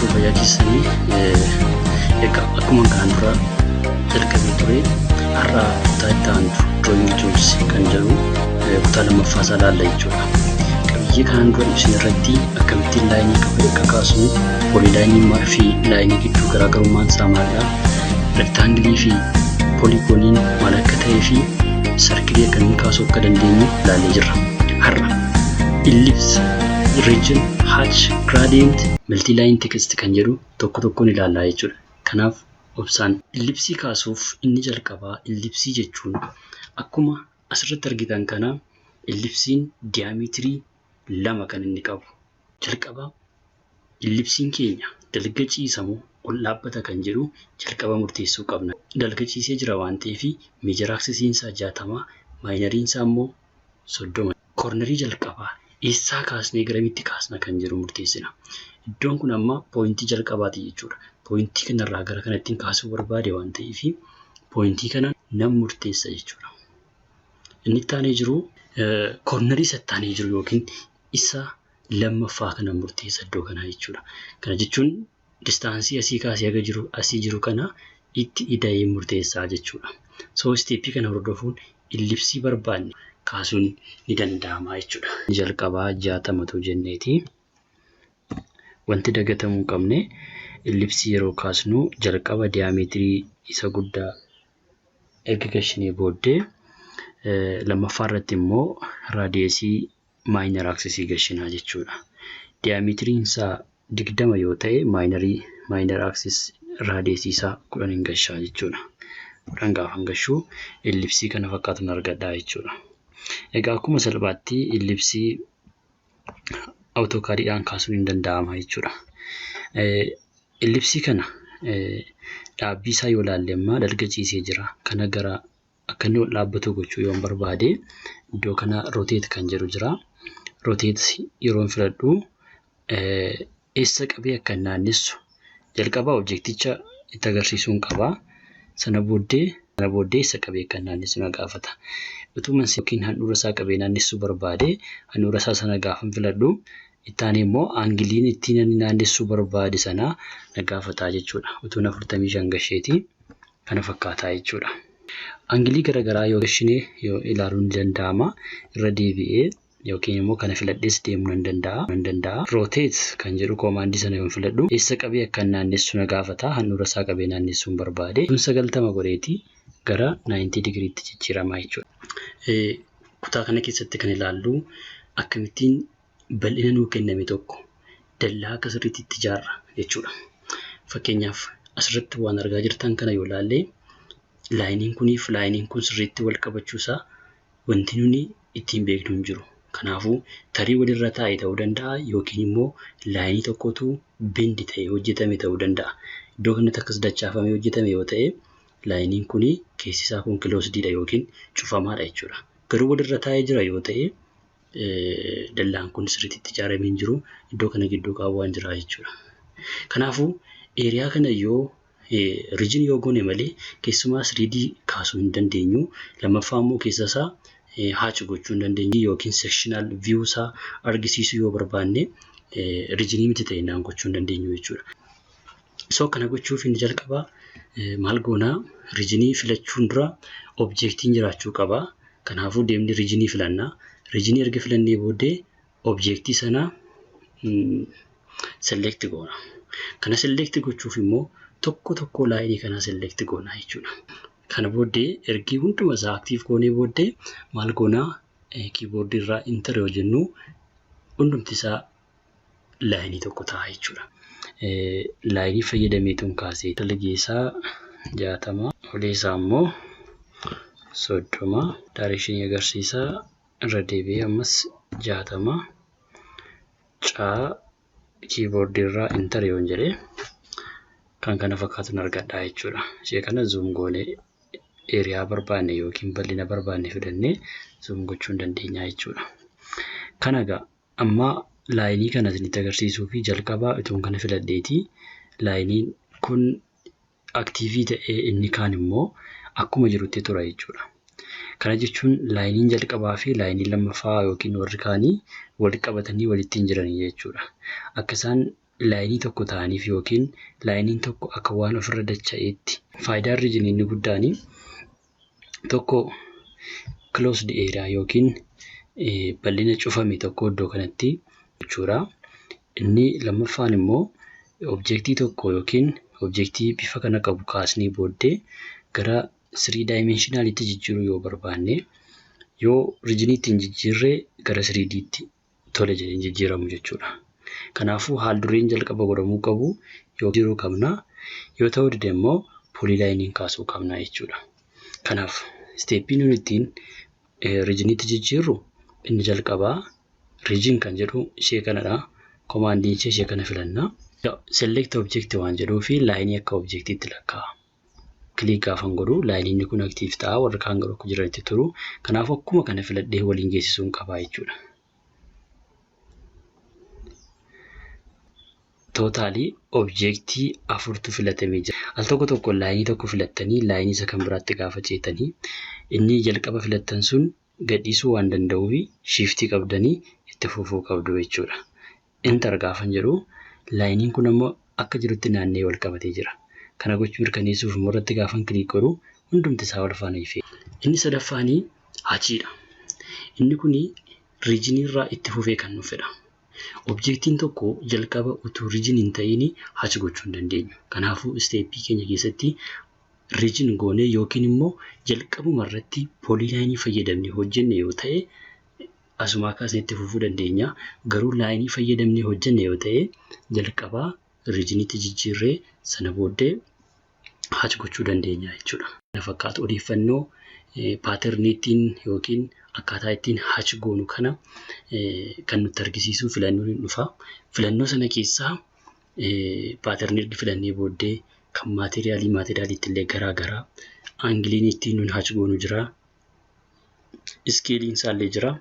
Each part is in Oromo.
Jirtu, fayyaa keessanii? Egaa akkuma kanaan dura jalqabee ture, har'a kutaa itti aantu Drawing Tools kan jedhu kutaa lammaffaa isaa ilaalla jechuudha. Qabiyyee kanaan dura ibsine irratti akkamittiin lineii qabu akka kaasnu, polylineii fi lineii gidduu garaagarummaan isaa maalidha, rectangleii fi polygoniin maal akka ta'ee fi circleii akkamiin kaasuu akka dandeenyu ilaallee jirra. Har'a ellipse, region, hatch, gradient, multiline text kan jedhu tokko tokkoon ilaallaa jechuudha. Kanaaf obsaan. Ellipseii kaasuuf inni jalqabaa, ellipseii jechuun akkuma asirratti argitan kana, ellipseiin diameterii lama kan inni qabu. Jalqaba ellipseiin keenya dalga ciisamoo ol dhaabbata kan jedhu jalqaba murteessuu qabna. Dalga ciisee jira waan ta'eef major axisiin isaa 60, minoriin isaa immoo 30. Cornerii jalqabaa eessaa kaasnee garamitti kaasna kan jedhu murteessina. Iddoon kun amma pointii jalqabaati jechuudha. Pointii kanarraa gara kanattiin kaasuu barbaade waan ta'eef pointii kana nan murteessa jechuudha. Inni itti aanee jiru cornerii isa itti aanee jiru yookiin isa lammaffaa kana murteessa iddoo kanaa jechuudha. Kana jechuun distanceii asii kaasee haga jiru asii jiru kana itti ida'ee murteessaa jechuudha. So stepii kana hordofuun ellipseii barbaanne kaasuun ni danda'ama jechuudha. Jalqabaa 60tu jenneeti. Wanti dagatamuu hin qabne, ellipseii yeroo kaasnu jalqaba diameterii isa guddaa erga gashinee booddee lammaffaa irratti immoo radiusii minor axisii gashinaa jechuudha. Diameteriin isaa 20 yoo ta'e, minor axis radiusii isaa 10 hin gashaa jechuudha. 10 gaafan gashuu ellipseii kana fakkaatuun argadhaa jechuudha. Egaa akkuma salphaatti ellipseii AutoCADiidhaan kaasuun hin danda'ama jechuudha. Ellipseii kana dhaabbii isaa yoo ilaalle, amma dalga ciisee jira. Kana gara akka inni ol dhaabbatu gochuu yoon barbaade, iddoo kana rotate kan jedhu jira. Rotate yeroon filadhu eessa qabee akka inni naannessu jalqaba objecticha itti agarsiisuun qaba. Sana booddee eessa qabee akka inni naannessu na gaafata. Utuma yookiin handhuura isaa qabee naannessuu barbaade, handhuura isaa sana gaafan filadhu, itti aanee immoo angleiin ittiin inni naannessuu barbaade sana na gaafata jechuudha. Utuun 45 gasheetii kana fakkaataa jechuudha. Angleii garaagaraa yoo gashine yoo ilaaluun ni danda'ama. Irra deebi'ee yookiin immoo kana filadhees deemuu nan danda'a. Nan danda'a. Rotate kan jedhu commandii sana yoo filadhu eessa qabee akka inni naannessu na gaafata. Handhuura isaa qabee naannessuun barbaade. Kun 90 godheeti gara 90 degreetti jijjiirama jechuudha. Kutaa kana keessatti kan ilaallu akkamittiin bal'ina nuu kenname tokko dallaa akka sirriitti itti ijaarra jechuudha. Fakkeenyaaf, asirratti waan argaa jirtan kana yoo ilaalle, lineiin kuniif lineiin kun sirriitti wal qabachuusaa wanti nuni ittiin beeknu hin jiru. Kanaafuu tarii walirra taa'e ta'uu danda'a yookiin immoo lineii tokkotu bend ta'ee hojjetame ta'uu danda'a. Iddoo kanatti akkas dachaafamee hojjetame yoo ta'e, lineiin kuni keessi isaa kun closediidha yookiin cufamaadha jechuudha. Garuu walirra taa'ee jira yoo ta'e, dallaan kun sirriitti itti ijaaramee hin jiru. Iddoo kana gidduu qaawwaan jira jechuudha. Kanaafuu area kana yoo region yoo goone malee keessumaa 3D kaasuu hin dandeenyu. Lammaffaa immoo keessa isaa hatch gochuu hin dandeenyu yookiin sectional view isaa argisiisuu yoo barbaanne, regionii miti ta'e gochuu hin dandeenyu jechuudha. So kana gochuuf inni jalqabaa maal goonaa? Regionii filachuun dura objectiin jiraachuu qaba. Kanaafuu deemni regionii filannaa. Regionii erga filannee booddee objectii sana select goona. Kana select gochuuf immoo tokko tokko lineii kanaa select goona jechuudha. Kana booddee ergi hunduma isaa active goonee booddee maal goonaa? Keyboardii irraa enter yoo jennu hundumti isaa lineii tokko ta'a jechuudha. Lineii fayyadameetuun kaasee dalgee isaa 60, olee isaa immoo 30, directionii agarsiisaa, irra deebi'ee ammas 60 caa, keyboardii irraa enter yoon jedhee kan kana fakkaatuun argadha jechuudha. Ishee kana zoom goonee area barbaanne yookiin bal'ina barbaanne fidannee zoom gochuu hin dandeenya jechuudha. Kana egaa amma lineii kana isinitti agarsiisuu fi jalqabaa utuun kana filadheetii lineiin kun activeii ta'ee inni kaan immoo akkuma jirutti tura jechuudha. Kana jechuun lineiin jalqabaa fi lineiin lammaffaa yookiin warri kaanii wal qabatanii walitti hin jiranii jechuudha. Akka isaan Lineii tokko ta'aniif yookiin lineiin tokko akka waan ofirra dacha'eetti. Faayidaan regionii inni guddaan tokko closed area yookiin bal'ina cufame tokko iddoo kanatti jechuudha. Inni lammaffaan immoo objectii tokko yookiin objectii bifa kana qabu kaasnee booddee gara three dimensionalitti jijjiiruu yoo barbaanne, yoo regioniitti hin jijjiirree gara 3Dtti tole jedhee hin jijjiiramu jechuudha. Kanaafuu haal dureen jalqaba godhamuu qabu yoo jiruu qabna, yoo ta'uu dide immoo polylineiin kaasuu qabna jechuudha. Kanaaf steppii nuti ittiin regioniitti jijjiirru inni jalqabaa region kan jedhu ishee kanadha. Commandiin ishee ishee kana filanna. Select object waan jedhuu fi lineii akka objectiitti lakkaa'a. Click gaafan godhu lineiin kun active ta'a, warri kaan garuu akka jiranitti turu. Kanaafuu akkuma kana filadhee waliin geessisuun qabaa jechuudha. Totalii objectii afurtu filatamee jira. Al tokko tokko lineii tokko filattanii lineii isa kan biraatti gaafa ceetanii inni jalqaba filattan sun gadhiisuu waan danda'uuf shiftii qabdanii itti fufuu qabdu jechuudha. Enter gaafan jedhu lineiin kun ammoo akka jirutti naanna'ee wal qabatee jira. Kana gochuu mirkaneessuuf immoo irratti gaafan click godhu hundumti isaa wal faana ifee. Inni sadaffaanii hatchiidha. Inni kuni regionii irraa itti fufee kan dhufedha. Objectiin tokko jalqaba utuu region hin ta'iin hatch gochuu hin dandeenyu. Kanaafuu steppii keenya keessatti region goonee yookiin immoo jalqabuma irratti polylineii fayyadamnee hojjenne yoo ta'e asumaa kaasnee itti fufuu dandeenya. Garuu lineii fayyadamnee hojjenne yoo ta'e jalqabaa regioniitti jijjiirree sana booddee hatch gochuu dandeenya jechuudha. Kana fakkaatu odeeffannoo patternii ittiin yookiin akkaataa ittiin hatch goonu kana kan nutti argisiisu filannoon hin dhufa. Filannoo sana keessaa patternii ergi filannee booddee kan materialii materialiitti illee garaa garaa, angleiin ittiin nun hatch goonu jira. Scaleiin isaallee jira.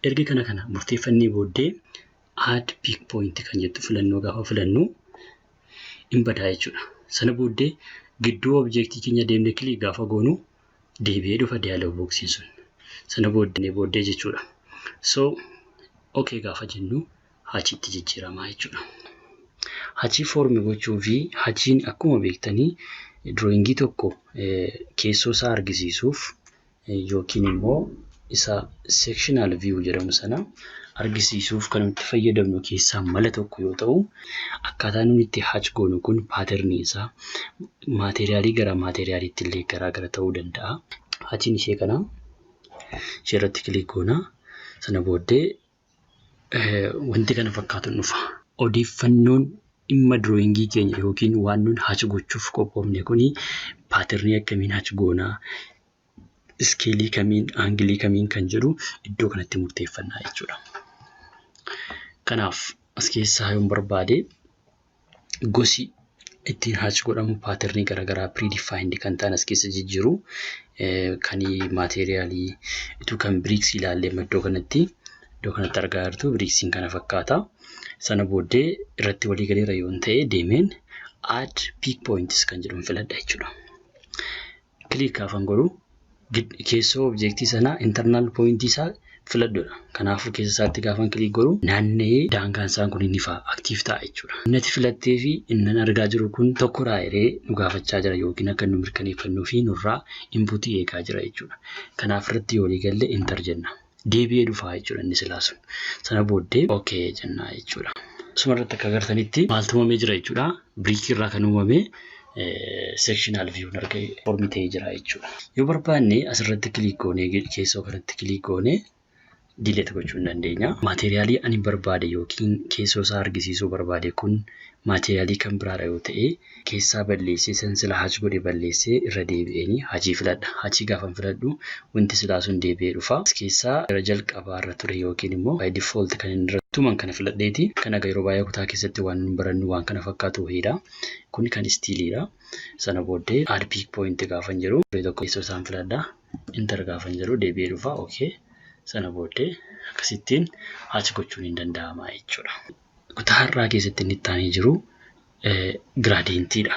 Erga kana kana murteeffannee booddee add pick point kan jettu filannoo gaafa filannu hin badaa jechuudha. Sana booddee gidduu objectii keenya deemnee click gaafa goonu deebi'ee dhufa dialog boxiin sun. Sana booddee jechuudha. So okay gaafa jennu hatchitti jijjiiramaa jechuudha. Hatchii form gochuu fi hatchiin akkuma beektanii drawingii tokko keessoo isaa argisiisuuf yookiin immoo isa sectional view jedhamu sana argisiisuuf kan nuti fayyadamnu keessaa mala tokko yoo ta'u, akkaataa nuti itti hatch goonu kun patternii isaa materialii gara materialiitti illee garaa gara ta'uu danda'a. Hatchiin ishee kana, ishee irratti click goona. Sana booddee wanti kana fakkaatu dhufa. Odeeffannoon dhimma drawingii keenya yookiin waan nun hatch gochuuf qophoofne kuni patternii akkamiin hatch goonaa, scaleii kamiin, angleii kamiin kan jedhu iddoo kanatti murteeffannaa jechuudha. Kanaaf as keessaa yoon barbaade gosi ittiin hatch godhamu patternii garaagaraa predefined kan ta'an as keessa jijjiiru, kan materialii utuu kan bricksii ilaallee iddoo kanatti argaa jirtu, bricksiin kana fakkaata. Sana booddee irratti walii galeera yoon ta'e deemeen add pick points kan jedhamu filadha jechuudha. Click gaafan godhu keessoo objectii sanaa internal pointii isaa filadhuudha. Kanaafuu keessa isaatti gaafan click godhu naanna'ee daangaan isaan kun inni fa'a active ta'a jechuudha. Inni ati filattee fi inni argaa jiru kun tokko raayiree nu gaafachaa jira yookiin akka nu mirkaneeffannuu fi nurraa inputii eegaa jira jechuudha. Kanaaf irratti walii galle enter jenna. Deebi'ee dhufaa jechuudha inni silaa sun. Sana booddee okay jennaa jechuudha. Asuma irratti akka agartanitti maaltu uumamee jira jechuudha. Brickii irraa kan uumame sectional view arga formii ta'ee jira jechuudha. Yoo barbaanne asirratti click goonee keessoo kanatti click goonee delete gochuu hin dandeenya. Materialii ani barbaade yookiin keessoo isaa argisiisuu barbaade kun materialii kan biraadha yoo ta'e, keessaa balleessee san sila hatch godhe balleessee irra deebi'eenii hatchii filadha. Hatchii gaafan filadhu wanti silaa sun deebi'ee dhufa. As keessaa gara jalqabaa irra ture yookiin immoo by default kan inni irra tuman kana filadheeti. Kan aga yeroo baay'ee kutaa keessatti waan nun barannu waan kana fakkaatu wayiidha. Kun kan steeliidha. Sana booddee add pick point gaafan jedhu tokko keessoo isaan filadha. Enter gaafan jedhu deebi'ee dhufa. Okay. Sana booddee akkasittiin hatch gochuun hin danda'ama jechuudha. Kutaa har'aa keessatti inni itti aanee jiru gradientiidha.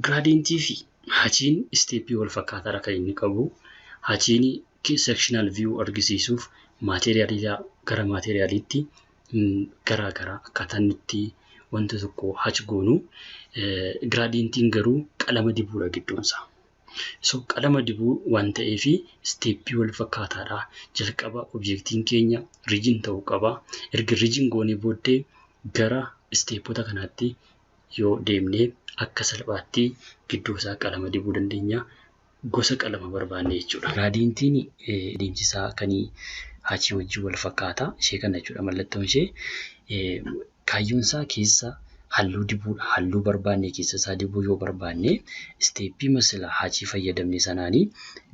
Gradientii fi hatchiin steppii wal fakkaataadha kan inni qabu. Hatchiin sectional view argisiisuuf materialii gara materialiitti garaa garaa akkaataa inni itti wanta tokko hatch goonu. Gradientiin garuu qalama dibuudha gidduunsaa. So qalama dibuu waan ta'eef steppii wal fakkaataadha. Jalqaba objectiin keenya region ta'uu qaba. Erga region goonee booddee gara steppota kanaatti yoo deemne akka salphaatti gidduu isaa qalama dibuu dandeenya. Gosa qalama barbaanne jechuudha. Gradientiin deemsi isaa kan hatchii wajjin wal fakkaata. Ishee kana jechuudha mallattoon ishee. Kaayyoon isaa keessa halluu dibuudha. Halluu barbaanne keessa isaa dibuu yoo barbaanne, steppii masila hatchii fayyadamne sanaanii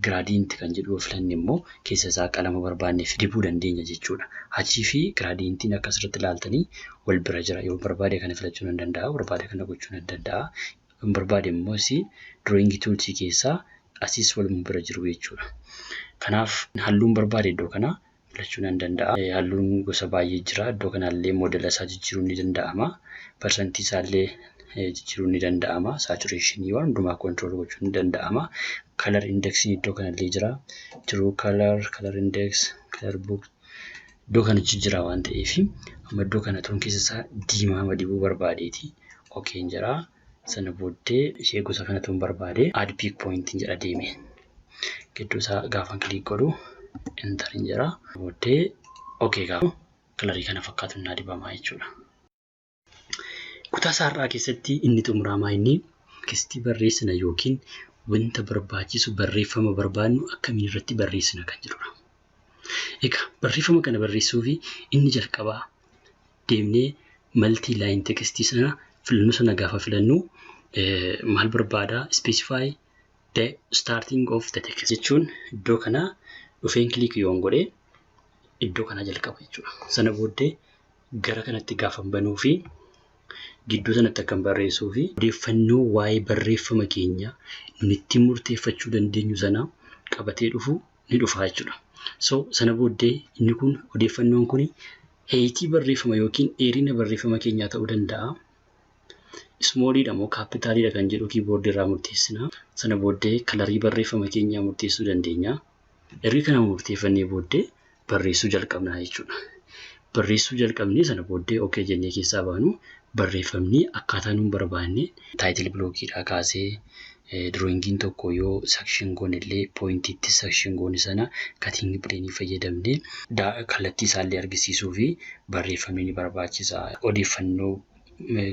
gradient kan jedhu yoo filanne immoo keessa isaa qalama barbaanneef dibuu dandeenya jechuudha. Hatchii fi gradientiin akka asirratti ilaaltanii wal bira jira. Yoo barbaade kana filachuu nan danda'a. Barbaade kana gochuu nan danda'a. Yoo barbaade immoo isii drawing toolsii keessaa asiis waluma bira jiru jechuudha. Kanaaf halluun barbaade iddoo kana filachuu nan danda'a. Halluun gosa baay'ee jira. Iddoo kanallee modela isaa jijjiiruun ni danda'ama. Percentii isaallee jijjiiruun ni danda'ama. Saturationii waan hundumaa control gochuun ni danda'ama. Color indexiin iddoo kanallee jira. True color, color index, color book iddoo kana jijjiira waan ta'eef, amma iddoo kana tuun keessa isaa diimaa dibuu barbaadeeti. Okayn jira. Sana booddee ishee gosa kana tuun barbaade, add pick point jedha deeme. Gidduu isaa gaafa click godhu enter jira. Booddee okay gaafa colorii kana fakkaatu naa dibamaa jechuudha. Kutaa isaarraa keessatti inni xumuramaa inni textii barreessina yookiin wanta barbaachisu barreeffama barbaadnu akkamiin irratti barreessina kan jedhudha. Egaa barreeffama kana barreessuu fi inni jalqabaa deemnee multi line textii sana filannoo sana gaafa filannu maal barbaadaa? Specify the starting of the text jechuun iddoo kana dhufeen click yoon godhe iddoo kana jalqaba jechuudha. Sana booddee gara kanatti gaafa banuu fi gidduu sanatti akkan barreessuu fi odeeffannoo waa'ee barreeffama keenya nun ittiin murteeffachuu dandeenyu sana qabatee dhufu ni dhufa jechuudha. So sana booddee inni kun odeeffannoon kun heightii barreeffama yookiin dheerina barreeffama keenyaa ta'uu danda'a. Smalliidha moo capitaliidha kan jedhu keyboardii irraa murteessina. Sana booddee colorii barreeffama keenyaa murteessuu dandeenya. Erga kana murteeffannee booddee barreessuu jalqabna jechuudha. Barreessuu jalqabnee sana booddee okay jennee keessaa baanu, barreeffamni akkaataa nuun barbaanne title blockiidhaa kaasee, drawingiin tokko yoo section goone illee pointiitti section goone sana cutting planeii fayyadamnee kallattii isaallee argisiisuu fi barreeffamni ni barbaachisa. Odeeffannoo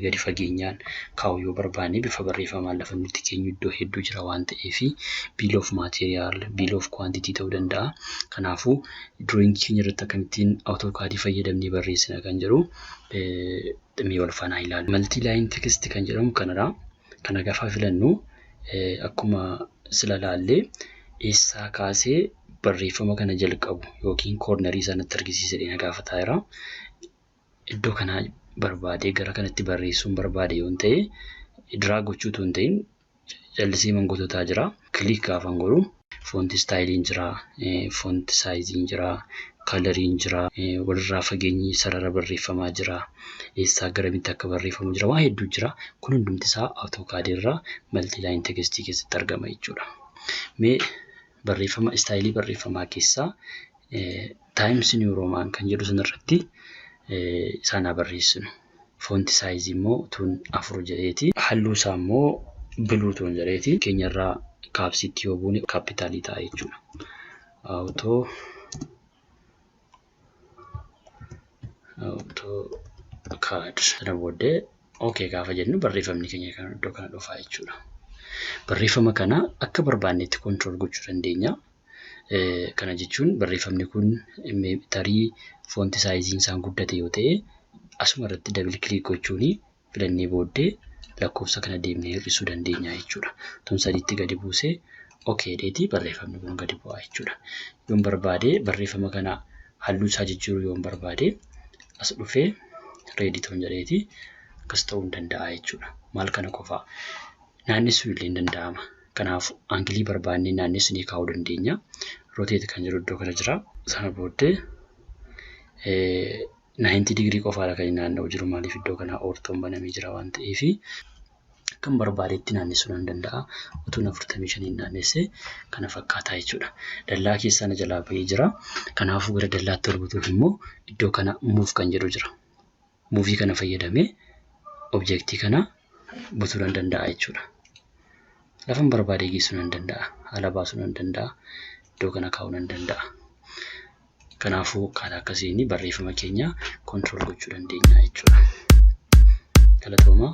gadi fageenyaan kaa'uu yoo barbaanne bifa barreeffamaan lafa nuti keenyu iddoo hedduu jira waan ta'eef, bill of material, bill of quantity ta'uu danda'a. Kanaafuu drawingii keenya irratti akkamittiin AutoCADii fayyadamnee barreessina kan jedhu mee wal faana ilaallu. Multi line text kan jedhamu kanadha. Kana gaafa filannu akkuma sila laallee eessaa kaasee barreeffama kana jalqabu yookiin cornerii sanatti argisiisa jedhee na gaafataa jira. Iddoo kanaa barbaadee gara kanatti barreessuun barbaade yoon ta'e, drag gochuu hin ta'in callisee mangototaa jira. Click gaafan godhu font styleiin jira, font sizeiin jira, coloriin jira, walirraa fageenyi sarara barreeffamaa jira, eessaa garamitti akka barreeffamu jira, waan hedduu jira. Kun hundumti isaa AutoCAD irraa multi line textii keessatti argama jechuudha. Mee barreeffama styleii barreeffamaa keessaa Times New Roman kan jedhu sanarratti isaan haa barreessinu. Font sizeii immoo tun 4 jedheeti. Halluu isaa immoo blue tuun jedheeti. Keenyarraa capsiitti yoo buune capitalii ta'a jechuudha. AutoCAD sana booddee okay gaafa jennu barreeffamni keenya kan iddoo kana dhufaa jechuudha. Barreeffama kana akka barbaannetti control gochuu dandeenya. Kana jechuun barreeffamni kun tarii font sizeiin isaan guddate yoo ta'e, asuma irratti double click gochuun filannee booddee lakkoofsa kana deemnee hir'isuu dandeenya jechuudha. Tun sadiitti gadi buusee okay jedheeti barreeffamni kun gadi bu'aa jechuudha. Yoon barbaade barreeffama kana halluu isaa jijjiiruu yoon barbaade, as dhufee redii toon jedheeti akkas ta'uu hin danda'a jechuudha. Maal kana qofaa naannessuu illee hin danda'ama. Kanaaf angleii barbaannee naannessinee kaa'uu dandeenya. Rotate kan jedhu iddoo kana jira. Sana booddee 90 digirii qofaadha kan inni naanna'u jiru, maaliif iddoo kana orthoon banamee jira waan ta'eef kan barbaadetti naannessuu nan danda'a. Utuun 45n naannessee kana fakkaataa jechuudha. Dallaa keessaa na jalaa bahee jira. Kanaafuu gara dallaatti ol butuuf immoo iddoo kana move kan jedhu jira. Moveii kana fayyadamee Objectii kana butuu nan danda'a jechuudha. Lafan barbaade geessuu nan danda'a. Haala baasuu nan danda'a. Iddoo kana kaa'uu nan danda'a. Kanaafuu akkaataa akkasiin barreeffama keenya control gochuu dandeenya jechuudha. Galatoomaa.